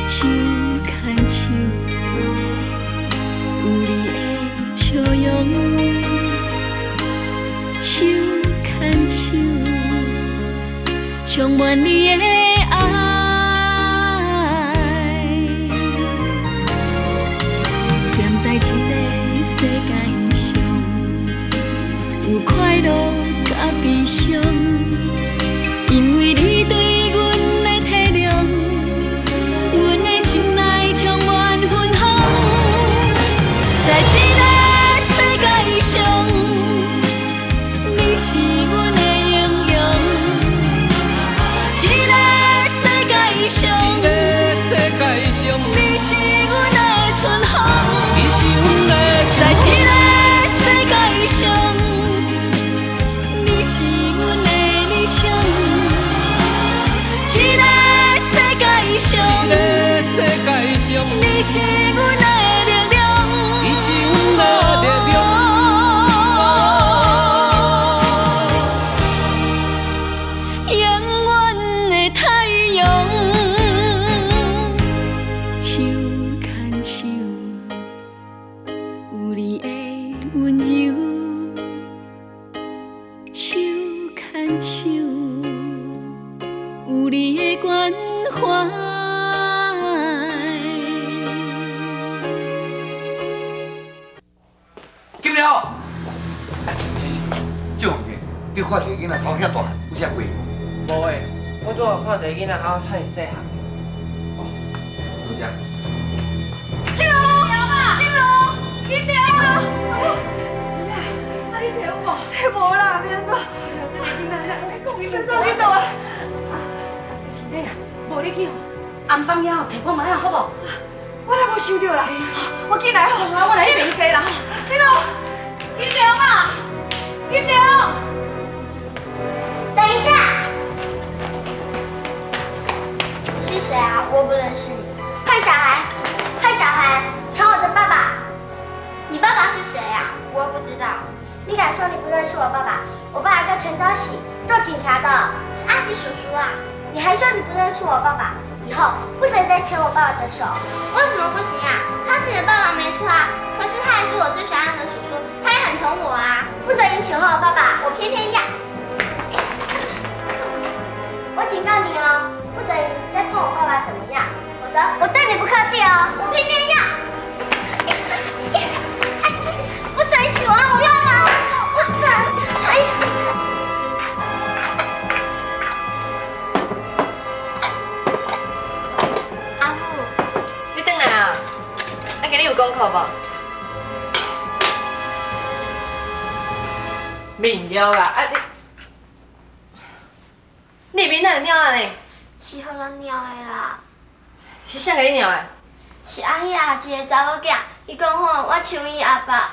手牽手，有你的笑容，手牽手，充滿你的愛。踮在這个世界上，有快樂佮悲傷，因為你對阮的體諒，阮的心內充滿芬芳。在這个世界上，你是阮的英雄。這个世界上，這個世界上，你是阮的春風。你是阮的在這个世界上，你是阮的理想。這个世界上，這個世界上，你是阮的力量。你是阮的力量。永遠的太陽，手牽手，有你的溫柔，手牽手，有你的關懷。金良，哎，先生，借问一下，你看一个囡仔吵遐大漢，有啥鬼？無欸，我拄好看一個囡仔吼遐爾細漢。哦，多謝。金龍，金龍，金龍，啊，你找有無？找無啦，欲按怎？哎呀，這个囡仔，你講伊去佗啊？是你啊，無你去暗房遐吼揣看覓仔，好無？我哪無想著啦，我緊來吼，我來彼邊揣啦。金龍，金龍啊，金龍！等一下，是誰啊？我不認識你。壞小孩，壞小孩，搶我的爸爸！你爸爸是誰啊？我不知道。你敢說你不認識我爸爸？我爸爸叫陳朝喜，做警察的，是阿喜叔叔啊。你還說你不認識我爸爸？以後不准再牽我爸爸的手。為什麼不行啊？他是你的爸爸沒錯啊，可是他也是我最喜歡的叔叔，他也很疼我啊。不准你喜歡我爸爸，我偏偏要。我警告你哦，不准你再碰我爸爸怎麼樣？否則我對你不客氣哦。我偏偏要。不准喜歡我爸爸，不准！哎。阿母，你轉來啊？啊，今日有功課無？面了啦，啊你，你面哪會尿按呢？是予人尿的啦。是誰共你尿的？是阿彼阿一个查某囝，伊講吼，我像伊阿爸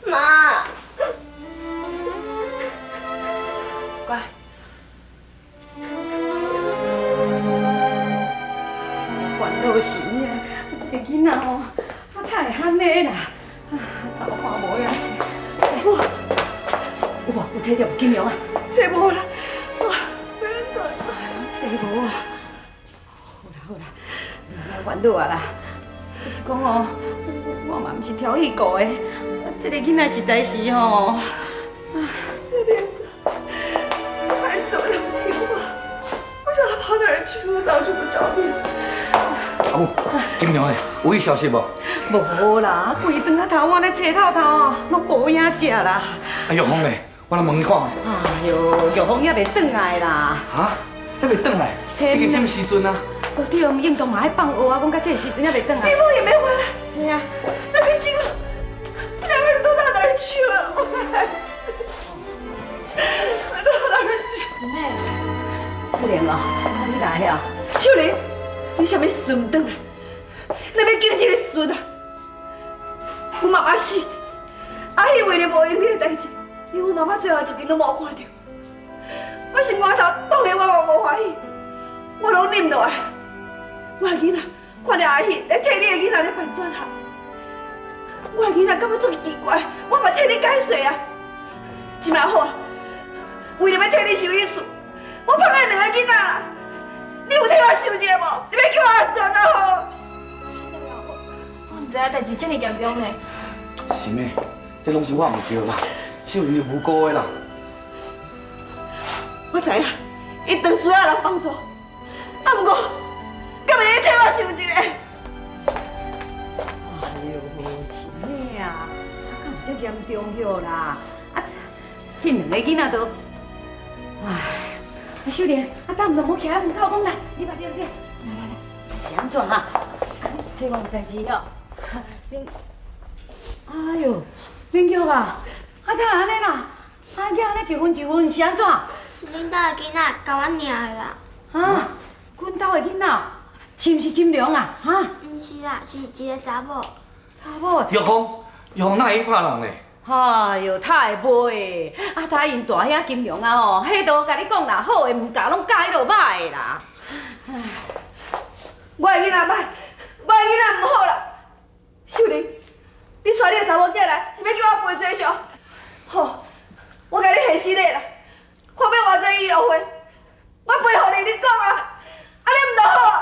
媽。乖。煩惱死啊！這個囡仔吼，啊，太會按呢啦，啊，走看無影者。有無？有揣著無？金龍啊？找無啦，哇，欲按怎？揣無啊！好啦好啦，莫煩惱啊啦。就是講吼，我嘛毋是挑伊顧的，啊，這個囡仔實在是吼，啊，這欲按怎？這孩子怎麼那麼聽話？不曉得跑哪兒去，我到處不着面。阿母，金娘的有伊消息無？無啦，規庄仔頭我咧揣透透啊，攏無影跡啦。啊，玉鳳咧，我來問伊看。哎喲，玉鳳猶未轉來啦。哈？猶未轉來？已經啥物時陣啊？都對，應當嘛愛放學啊，講到這個時陣猶未轉來。玉鳳也沒回來。對啊。那個金龍，兩個人都到哪兒去了？我孩子，都到哪兒去？妹，秀玲啊，你來啊？秀玲，你啥物時陣毋轉來？你欲見這個孫啊？阮媽媽死，阿彼為了無閒你的代誌，連阮媽媽最後一面攏無看著。我心肝頭當然我嘛無歡喜，我攏忍落來。我的囡仔看著阿彼咧替你的囡仔咧扮轉學，我的囡仔感覺足奇怪，我嘛替你解釋啊。這擺好啊，為著欲替你收你厝，我拋棄兩个囡仔啦。你有替我想一下無？你欲叫我按怎啊？吼！影代誌遮爾嚴重呢。是咩？這攏是我毋對啦，秀玲是無辜的啦。我知影，伊當需要人幫助，啊，毋過，敢會用替我想一下？哎喲，是咩啊？啊，敢有遮嚴重哟啦？啊，彼兩個囡仔都，唉，啊秀玲，啊，等毋毋徛喺門口講啦，你來你來，來來來，啊是按怎哈？啊，這我有代誌哦。明，哎喲，明玉啊，啊哪會按呢啦？啊，囝按呢一分一分是按怎？是恁兜的囡仔共阮掠的啦。啊，阮兜的囡仔，是毋是金龍啊？哈？毋是啦，是一個查某。查某？玉鳳，玉鳳哪會去拍人呢？哎喲，他會袂？啊，他𪜶大兄金龍啊吼，彼都共你講啦，好的毋教，攏教彼落歹的啦。我的囡仔歹，我的囡仔毋好啦。秀玲，你帶你的查某囝來，是欲叫我賠罪償？好，我共你下死禮啦！看欲偌濟醫藥費，我賠予你，你講啊，按呢毋就好啊？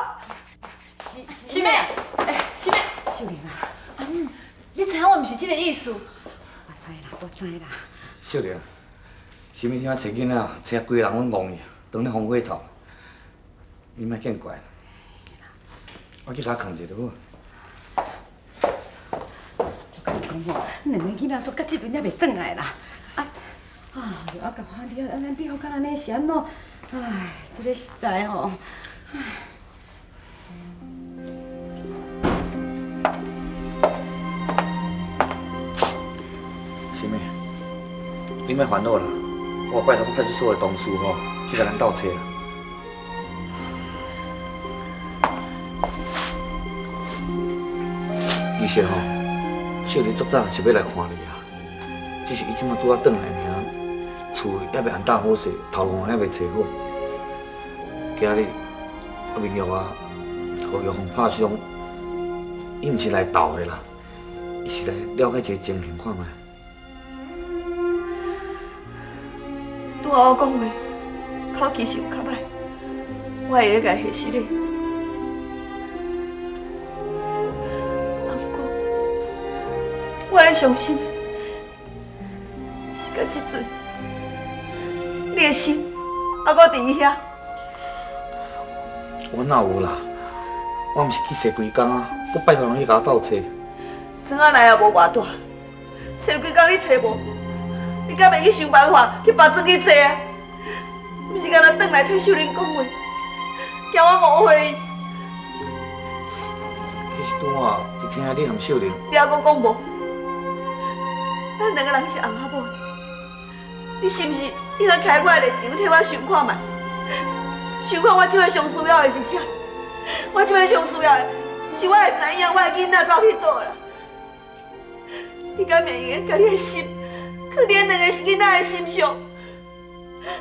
是妹，欸，是妹，秀玲啊，啊，你知影我毋是這个意思。我知啦，我知啦。秀玲，啥物啥揣囡仔，揣啊規个人攏戇去，當咧風火頭，你莫見怪啦。我去共囥者就好。我共你講吼，兩个囡仔煞到這陣猶袂轉來啦。啊，哎喲，啊，共我你按呢你好，按呢是按怎？唉，這个實在吼，唉。是咩？你莫煩惱啦，我拜託派出所的同事吼，去共咱鬥揣啦。其實吼，秀玲足早是欲來看你啊，只是伊這馬拄仔轉來爾，厝猶未按搭好勢，頭路嘛猶未揣好。今日啊，明玉啊，予玉鳳拍傷，伊毋是來鬥的啦，伊是來了解一个情形看覓。拄仔我講話，口氣是有較歹，我會共伊下死禮。啊，毋過我咧傷心的是到這陣，你的心猶閣佇伊遐。我哪有啦？我毋是去踅規工啊，閣拜託人去共我鬥揣。庄仔內也無偌大，揣規工你揣無，你敢袂去想辦法去別庄去揣啊？毋是干焦轉來替秀玲講話，驚我誤會伊。彼是拄仔就聽你含秀玲。你猶閣講無？咱兩個人是翁仔某，你是毋是應該徛佇我的立場替我想看覓？想看我這擺上需要的是啥？我這擺上需要的是我會知影我的囡仔走去佗啦。你敢袂用得共你的心放佇彼兩個囡仔的心上？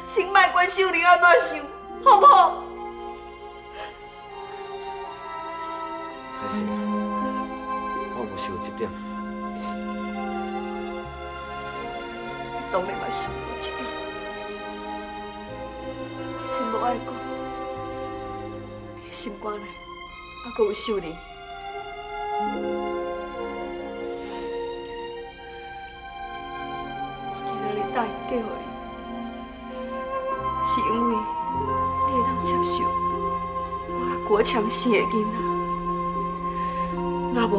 先莫管秀玲按怎想，好無好？歹勢，我無想這點。你當然嘛想過這點，我真無愛講。你心肝內猶閣有秀玲。我今仔日答應嫁予你，是因為你會當接受我佮國強生的囡仔。若無，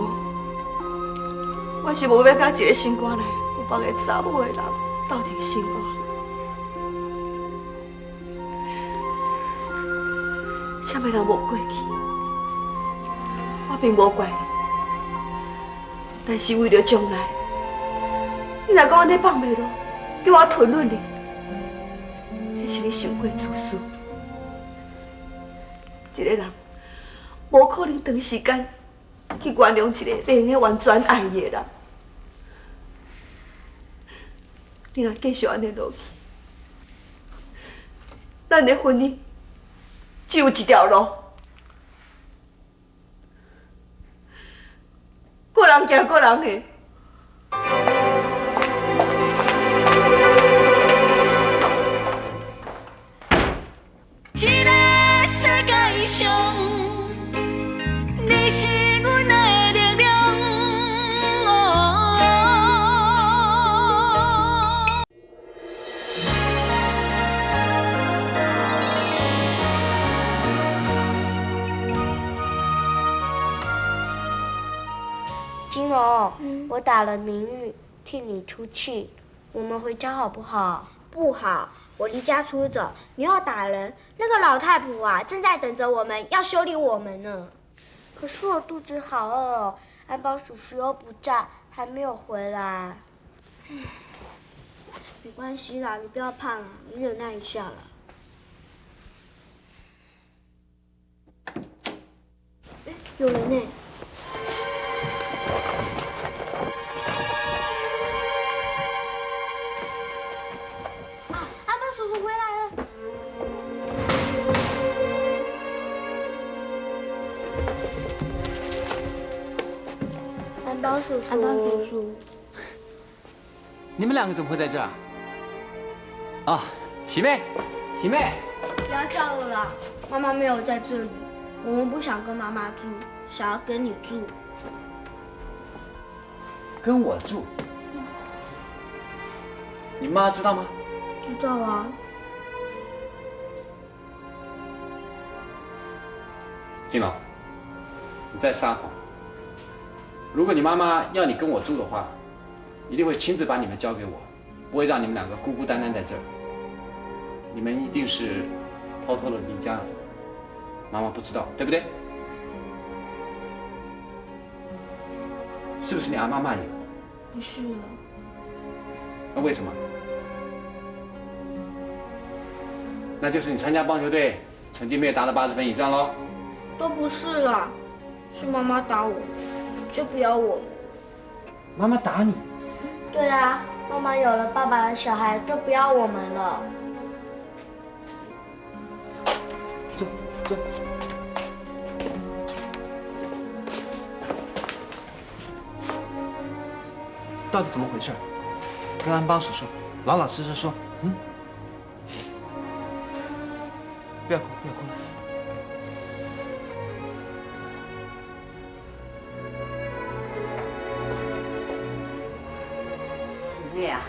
我是無欲佮一個心肝內有別个查某的人鬥陣生活。啥物人無過去，我並無怪你。但是為著將來，你若閣按呢放袂落，叫我吞忍你，彼是你傷過自私。一個人無可能長時間去原諒一個袂用得完全愛伊的人。你若繼續按呢落去，咱的婚姻只有一條路，各人行各人的。這个世界上，你是阮的力量。金龍，我打了明玉，替你出氣，我們回家好不好？不好，我離家出走，你要打人，那個老太婆啊，正在等着我們，要修理我們呢。可是我肚子好餓哦，安保叔叔又不在，還沒有回來。沒關係啦，你不要怕啦，你忍耐一下啦。哎，有人呢。啊，安保叔叔回來了。安保叔叔，安保叔叔，你們兩個怎麼會在這兒？啊，喜妹，喜妹，不要叫了啦，媽媽沒有在這裡，我們不想跟媽媽住，想要跟你住。跟我住？你媽知道嗎？知道啊。金龍，你在撒謊。如果你媽媽要你跟我住的話，一定會親自把你們交給我，不會讓你們兩個孤孤單單在這兒。你們一定是偷偷的離家了，媽媽不知道，對不對？是不是你阿媽罵你？不是。那為什麼？那就是你參加棒球隊成績沒有達到80分以上嘍。都不是啦，是媽媽打我，就不要我們。媽媽打你？對啊，媽媽有了爸爸的小孩就不要我們了。走走。到底怎麼回事？跟安邦叔叔老老實實說。嗯。不要哭，不要哭。是咩啊？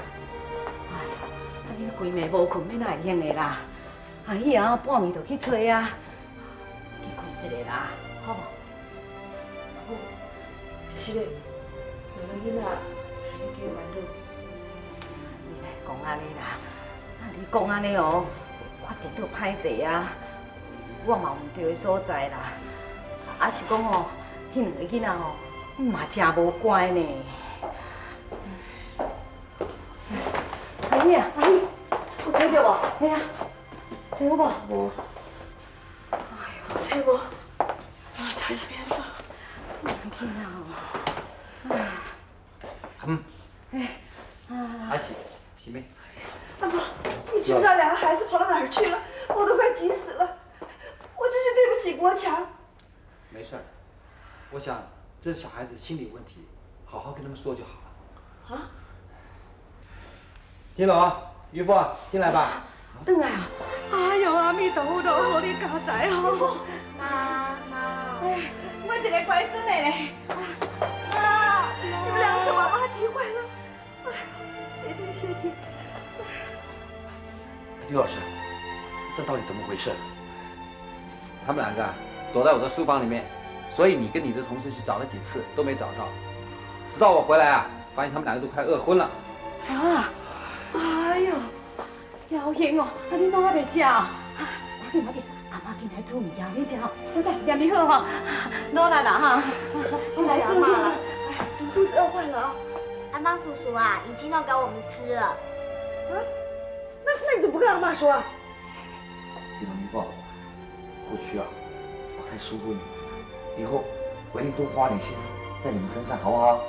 哎，啊你規暝無睏，欲哪會用的啦？啊，彼下半暝就去揣啊，去睏一下啦，好無？是的，兩个囡仔，你加煩惱。你來講按呢啦，啊你講按呢哦，我顛倒歹勢啊，我嘛有毋對的所在啦，啊是講哦，彼兩個囡仔吼，嘛真無乖呢。阿姨啊，阿姨，有揣著無？嘿啊，揣好無？無。哎呦，揣無，啊，這是變怎？囡仔哦，嗯。哎，阿喜，喜妹。阿婆，你知不知道兩個孩子跑到哪兒去了？我都快急死了，我真是對不起國強。沒事，我想這是小孩子心理問題，好好跟他們說就好了。啊？金龍、玉鳳，進來吧。轉來啊！哎呦，阿彌陀佛，予你家財哦！媽媽，哎，我一個乖孫的咧。啊！你們兩個可把媽急壞了。哎，謝天謝地。劉老師，這到底怎麼回事？他們兩個躲在我的書房裡面，所以你跟你的同事去找了幾次都沒找到，直到我回來啊，發現他們兩個都快餓昏了。啊！哎呦，僥倖哦！啊，恁攏還袂食啊？無要緊，無要緊，阿媽緊來煮物件，恁食吼。小等，念你好吼，努力啦哈！謝謝阿媽啦，你肚子餓壞了啊？阿媽叔叔啊，已經都給我們吃了。啊？那你怎麼不跟阿媽說啊？金龍玉鳳，過去啊，我太疏忽你們了，以後我一定多花點心思在你們身上，好不好？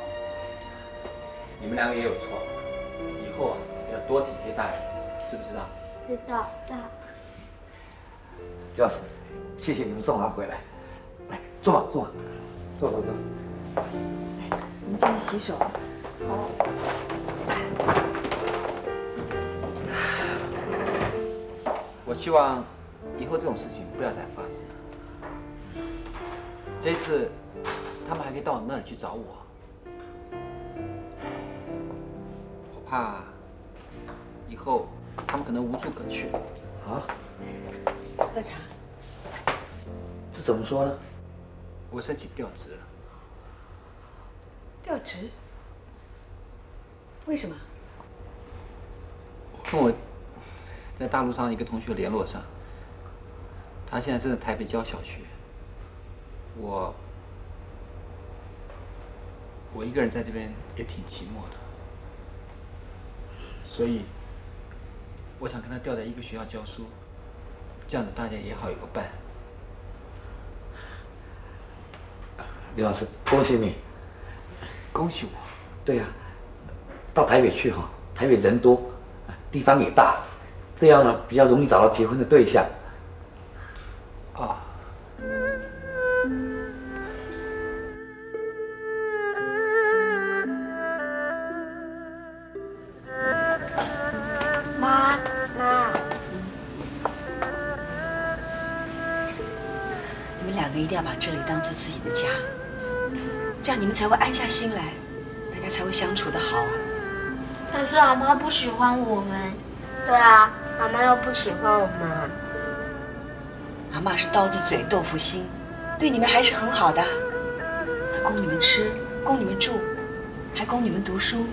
你們兩個也有錯，以後啊要多體貼大人，知不知道？知道，知道。劉老師，謝謝你們送他回來，來坐吧，坐吧，坐坐坐。來，我們進去洗手。好。我希望以後這種事情不要再發生。這次他們還可以到我那裡去找我，我怕以後他們可能無處可去。啊？喝茶。這怎麼說呢？我申請調職了。调职？为什么？我跟我在大陆上一个同学联络上，他现在正在台北教小学。我一个人在这边也挺寂寞的，所以我想跟他调在一个学校教书，这样子大家也好有个伴。刘老师，恭喜你！恭喜我？对呀，到台北去哈，台北人多，地方也大，这样呢比较容易找到结婚的对象。啊。妈妈，你们两个一定要把这里当做自己的家，这样你们才会安下心来，大家才会相处的好啊。可是阿妈不喜欢我们。对啊，妈妈又不喜欢我们。阿妈是刀子嘴豆腐心，对你们还是很好的。她供你们吃，供你们住，还供你们读书。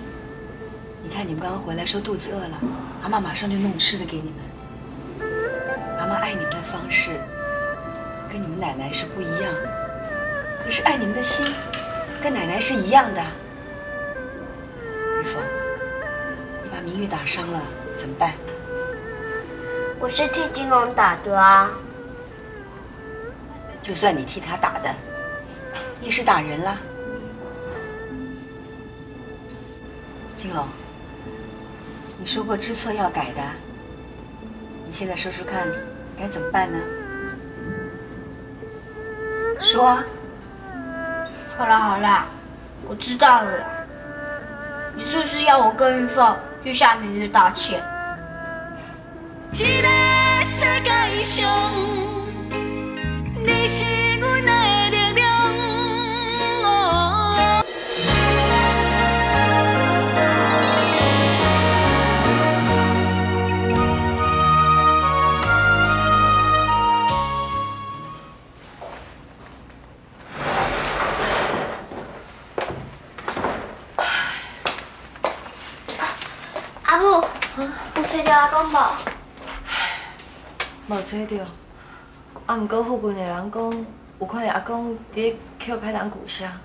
你看你们刚刚回来说肚子饿了，阿妈马上就弄吃的给你们。阿妈爱你们的方式跟你们奶奶是不一样，可是爱你们的心跟奶奶是一样的。玉凤，你把明玉打伤了怎么办？我是替金龙打的啊。就算你替他打的，你也是打人啦。金龙，你说过知错要改的，你现在说说看，该怎么办呢？说啊。好啦好啦，我知道了啦。你是不是要我跟玉凤去向明玉道歉？这个世界上，你是阮的力量。哦。阿母，有揣著阿公无？无揣著，啊，毋过附近的人讲，有看著阿公伫咧捡歹人旧车，啊，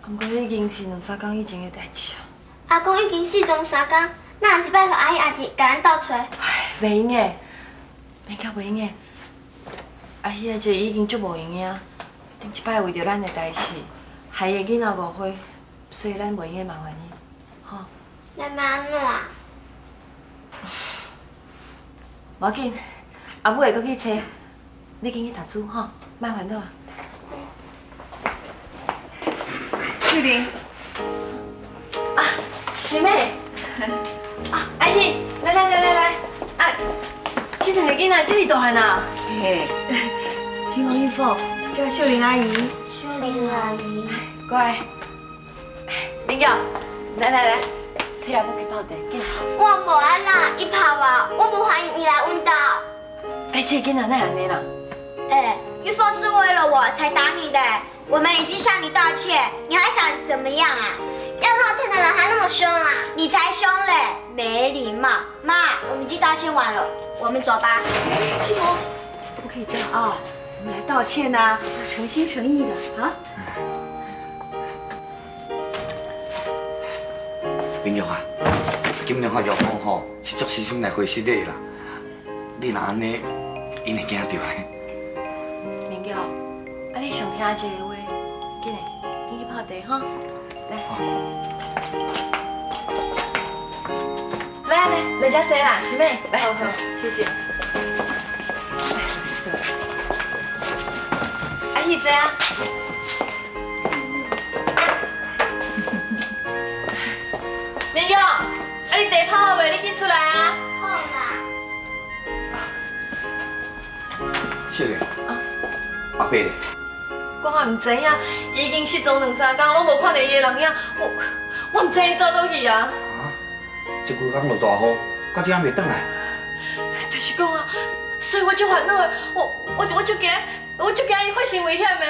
毋过彼已经是两三工以前的代志啊。阿公已经失踪三工，那也是拜托阿姨阿姊共咱斗揣。唉，袂用的，袂到袂用的。阿喜阿姊已经足无闲的啊，顶一摆为著咱的代志，害伊的囡仔误会，所以咱袂用得麻烦伊，吼。那欲按怎？无要紧，阿母会阁去揣，你紧去读书吼，莫烦恼啊。秀玲，啊，师妹，啊，阿姨，来来来来来，啊，这两个囡仔这么大汉啊？嘿，金龙玉凤，叫秀玲阿姨。秀玲阿姨，乖，林娇，来来来，替阿母去泡茶，紧。我无爱啦，伊拍我，我无欢迎伊来阮兜。哎，这个囡仔哪会按呢啦？哎，玉凤是为了我才打你的，我们已经向你道歉，你还想怎么样啊？要道歉的人还那么凶啊？你才凶嘞，没礼貌！妈，我们已经道歉完了，我们走吧。金龙，不可以这样啊，我们来道歉呐，要诚心诚意的啊。明玉啊，金龙和玉凤吼是足细心来回失礼啦，你若按呢，𪜶会惊著咧。明玉，啊你上听这个话，紧来，紧去泡茶吼，来。来来来，遮坐啦，师妹，来，好，谢谢。来，坐。阿喜坐啊。明玉，啊你茶泡好未？你紧出来啊！好啦。秀玲，阿伯咧？我也毋知影，伊已经失踪两三工，拢无看著伊的人影，我毋知伊走佗去啊！啊，这几工落大雨，到这还袂转来。就是讲啊，所以我足烦恼的，我足惊，我足惊伊发生危险的。